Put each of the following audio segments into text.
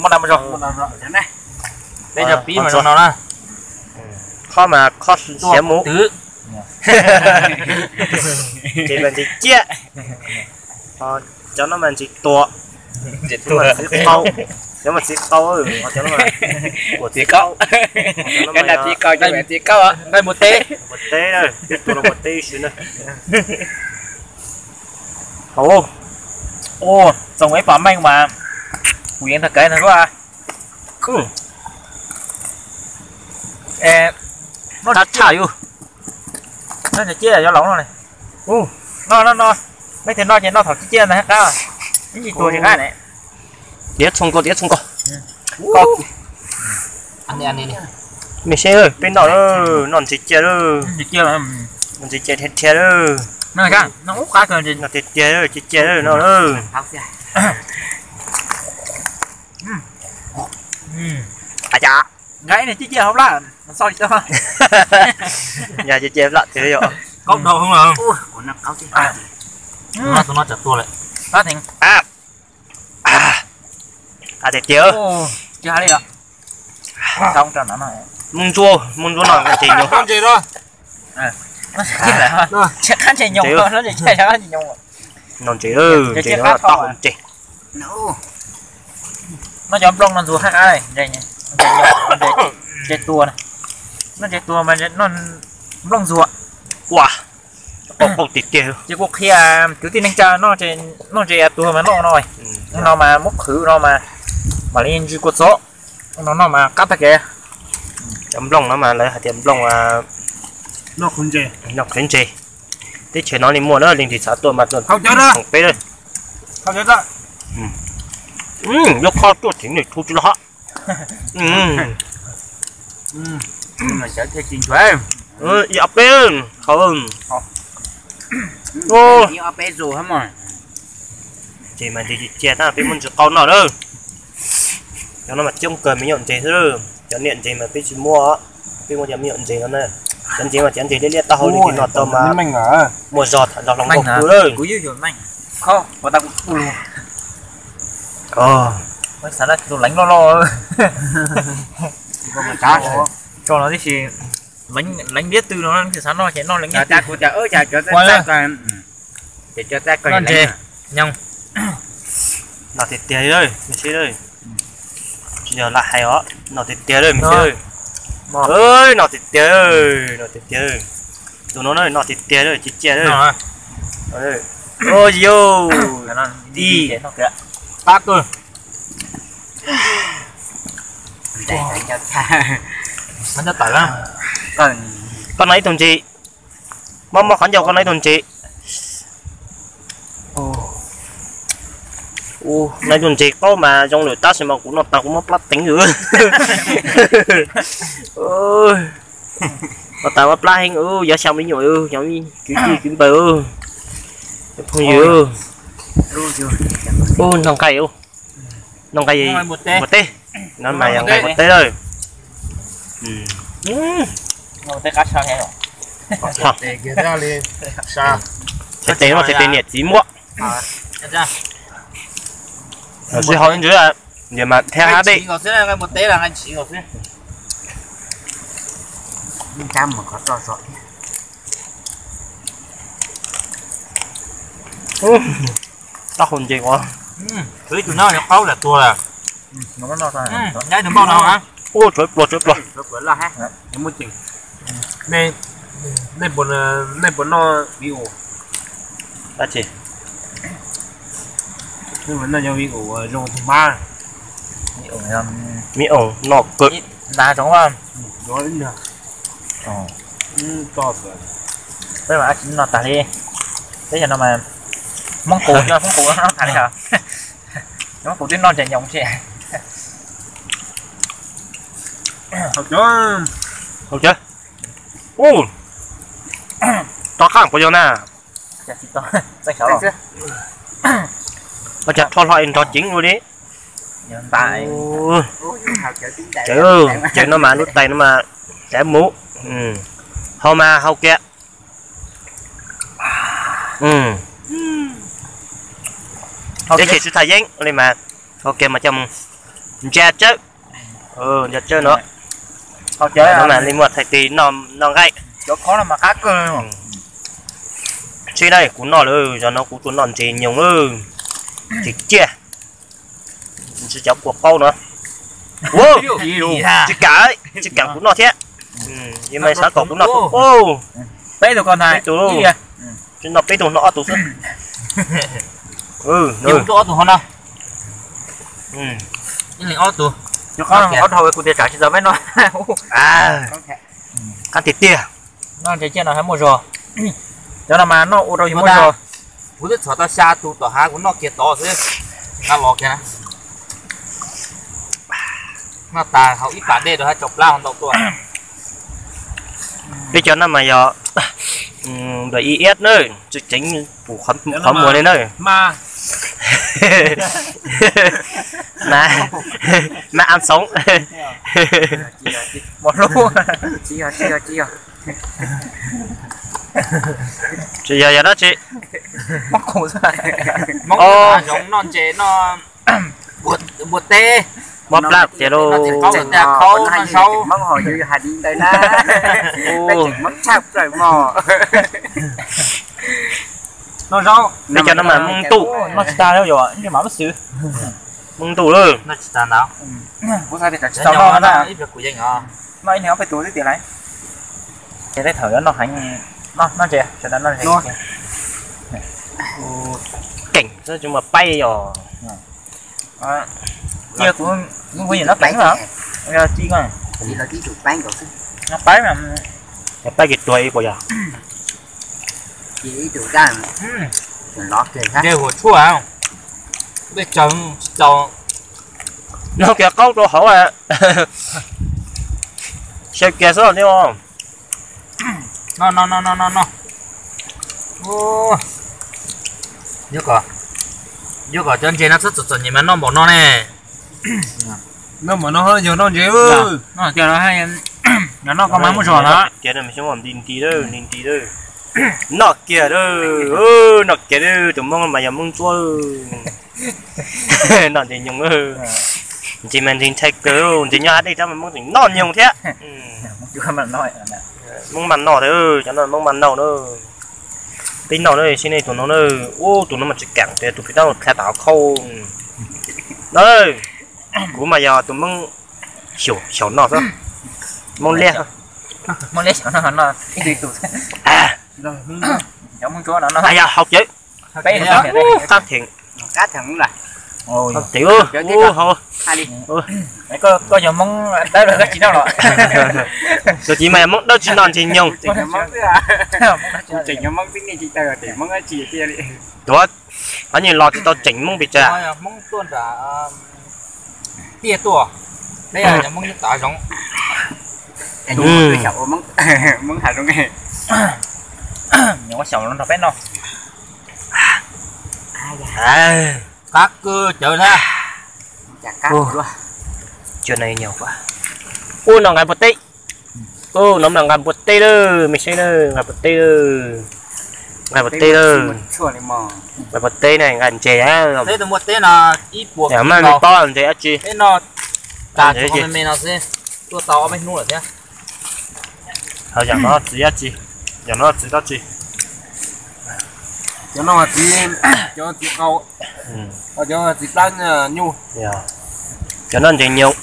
Muab dab muab zog. Peb cov pib mas no na. Khob mas khob xyav mus. Ces mas ntxim ciaj. Cov no mas ntxim tuam. Cov mas txiv qau. Cov mas txiv qau. Cov no mas txiv qau. Cov no mas txiv qau, cov mas txiv qau. Nqaij mus teb. Mus teb, peb tua los mus teb ib sim na. Ua, txoos ib pom meej mas kuv yeej tag kev no. Qab tshaj yus. No ciaj yog laus no. No no no, mej tias no ces no thaum ciaj ciaj ntag qab. Ib tsis tua tsis qab ne. Tiav txhooj koj, tiav txhooj koj. Mej seb peb noj, noj ntxim ciaj lawm. Noj ntxim ciaj dhia dhia lawm. Noj tiag tiag ciaj ciaj no lawm. Nqa ciaj ciaj hauv plab, xauj li cov. Nqa ciaj ciaj plab tiag yom. Qaub dhau hwv. Tus no tsam tua lawm. Qab tiag tiag. Mooj ntsuab, mooj ntsuab no ntses nyoos. Ntses no ntses, ntses no tau ntses. No cov nplooj no ntxuag qab qab, ntses tua, noj ntses tua mas nplooj ntxuag. Ua, qau tiag tiag. Ces kuv qhia kwv tij neej tsa noj ntses tuag mas noj no, no mas muab qhwv no mas mam li ntsw kua txob. No noj mas qab tag kev. Cov nplooj no mas lawv hais tias nplooj, noj qhwv ntses. Teb chaws no li muaj na, leej twg xav tuaj mas tuaj peb. Yuav kho tuaj tsev nws thu tsis los hov. Ib ob peb, qhov, ib ob peb zus. Ntses mas ntses cia cia na, peb muab ntsis qau noj lawm. Cov no mas coob kawg me nyuam ntses xwb, cov niam ntses mas peb tsis muaj, peb muaj cov me nyuam ntses no na. Cov ntses mas cov ntses liab liab taub hau li no tau mas muaj zog tham zog hluas nkauj kawg lawm. Leev loj loj, tso no tib si, leev liab tw no xav noj ces noj leev liab tw. Noj ntses, nyob. Noj tiag tiag, yog lam hais os, noj tiag tiag, noj tiag tiag, noj tiag tiag. Tus no noj tiag tiag, cia cia. Ua yus, ib, qab tuaj. Koj noj ib tug ntses, mob mob qhov ncauj koj noj ib tug ntses. Noj ib tug ntses qaub mas zoo lawm tab sis mas kuv noj tas kuv mob plab teev lawm. Noj tas mob plab heev, yog xyaa me nyuam, kwv tij kwv npawg, phooj ywg, noj nqaij, noj nqaij mus teb, no mas yog nqaij mus teb lawm. Teb qab tshaj, teb niam txiv muab. Sij hawm ntsis, niam mas thiab hab dej. Taub hau ntses os. Ib tug no qaub lam tuag lawm. Nyob ib tug npauj no. Ua, tshuav pluas, tshuav pluas. Nej puas noj vim ua? Dab tsi? Nej puas noj cov vim ua zoo tus hmab? Vim ua noj kawg. Peb mas dab tsi noj tag li. Peb xyov no mas Hmoob Qus, Hmoob Qus noj tag li os. Hmoob Qus twb noj ntses nyoos tsi. Hau cawv, rov qab puas yog na? Ua cas rho hlo es nrog ceev ua li. Cawv, cawv no mas lub tais no mas xav mus. Hau mas hau kiag. Teb chaws tsis tham yeeb li mas hau kiag mas coj mus. Ntsa tsawb, ntsa tsawb no. Li muaj thaij tig noj nqaij. Tsis dab kuv noj lawm, zaum no kuv tsuas noj ntses nyoos lawm. Tsis ciaj, tsis cov kua qaub no. Tsis kam, tsis kam kuv noj thiab. Yog mas xav kom kuv noj tus, peb tus, tsis noj peb tug, noj ob tug xwb. Ob tug, ob dhau kuv tias tsam tsis txaus peb noj. Qab tiag tiag. Noj ntses ciaj no muaj zog. Cov no mas noj ua rau yus muaj zog. Kuv twb txhom tau xya tus tom hav kuv noj kiag tod xwb. Noj los kiag na. Noj tas haus ib pas dej rau hab tso plab ho ntau tuaj. Peb cov no mas yog npawm ib iab na, tsis ceev pum qhov muag li na. Mas av xoov. Tsis yog, yog dab tsi? Noj ntses no, npua teb, mob plab tiag lauj. Noj zaub, peb cov no mas Hmoob ntuj. Noj tsis tas li, Hmoob ntuj lawm. Noj ib pliag kuv yeej os. Noj ib pliag ob peb tus xwb tiag lauj. Ces tej thaum yuav noj heev, noj ntses, sawv daws noj ntses. Keem xwb tsis muaj paib os. Cia kuv, kuv nyiam noj keem lawm. Yog tsis ko, noj paib mas, paib kis tuag ib puas yog. Nqe huam tshuaj, dej tsawv tsis tau. Noj kiag qaub rau hauv, xyaw kiag xwb thiab. No no no no no no. Yuav kom cov ntses no txhob txom txom nyem mas noj npaum no ne. Noj npaum no yog noj ntses. Noj koj mas muaj zog na. Nti nti, nti nti. Noj kiag, noj kiag, tus Hmoob mas yog Hmoob ntsuab. Noj ntses nyoos, ntses mas ntses ntshai kawg, ntses nyob hav dej rab mas Hmoob tseem noj nyoos thiab. Hmoob mas noj, cov no Hmoob mas noj na. Peb noj na, seb nej tus no na. Ub, tus no mas tsis kam tias tus pis tab khab tas khau. Kuv mas yog tus Hmoob xyaum noj xwb. Hmoob liab. Hmoob liab xyaum noj, noj ib tug tus. Yog haus cawv. Qab theem. Qab theem. Koj yog Hmoob dawb los koj tsis noj los? Tus txiv mas yog Hmoob dawb tsis noj ntses nyoos. Tuav, qhov nyuag los tsis tau tseem Hmoob pes tsawg. Tiaj tuaj, peb cov Hmoob nyob tav zoov. Hmoob hav zoov, nyob xyaum los nrog peb noj. Qab kawg cawv thiab. Ub, no nqaij npua teb. Ub, no mas nqaij npua teb lawm, me saib na, nqaij npua teb lawm. Nqaij npua teb lawm. Nqaij npua teb na, nqaij ntses. Mas nws paub ntses dab tsi. Ntses me no xwb, tuaj tau ob peb hnub lawm thiab. Yam no txiv dab tsi? Yam no txiv dab tsi? Cov no txiv, cov txiv qau, cov txiv plab nyuj. Cov no ntses nyoos.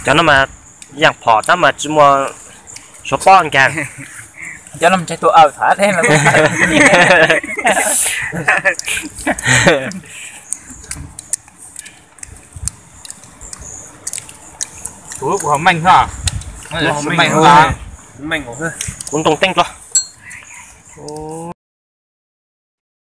Cov no mas yaaj phom tab mas tsis muaj suav pob nkaag. Cov no ntshai tus awm thav dej los. Kuv lub kuv haus meej xwb. Kuv ntoo teeb dlua.